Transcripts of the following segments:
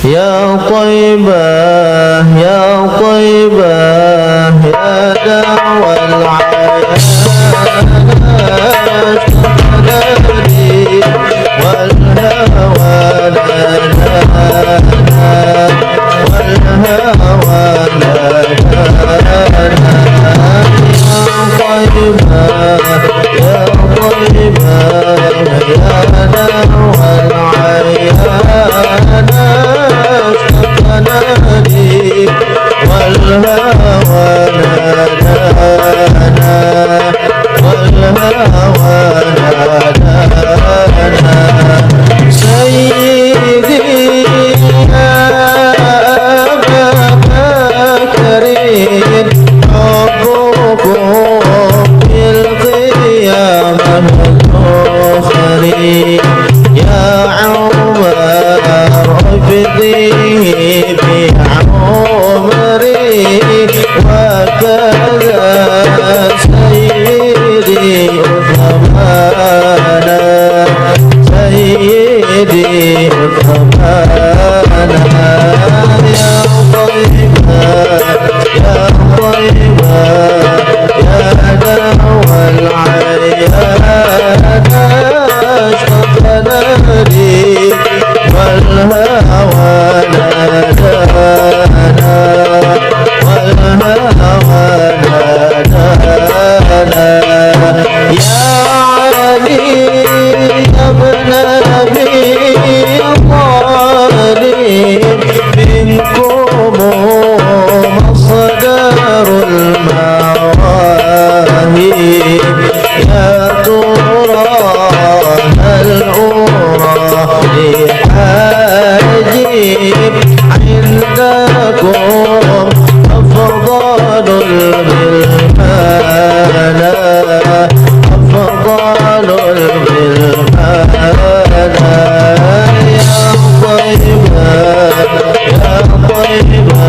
يا طيبة يا طيبة يا دوا العيان والهوى لنا والهوى لنا يا طيبة يا طيبة يا دوا العيان اشتقنا والهوى نادانا والهوى نادانا سيدي يا أبا بكر حبكم في القيامة الأخرى يا عمر افديه بعمري وكذا سيدي عثمان سيدي عثمان يا طيبة يا طيبة يا دوا العيان اشتقنا لي والهوى نادانا والهوى نادانا يا علي يا ابن أبي طالب منكم مصدر المواهب يا ترى هل أرى لحاجب عندكم أفضل الملحان أفضل الملحان يا طيبة يا طيبة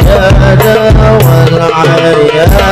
يا دوا العيان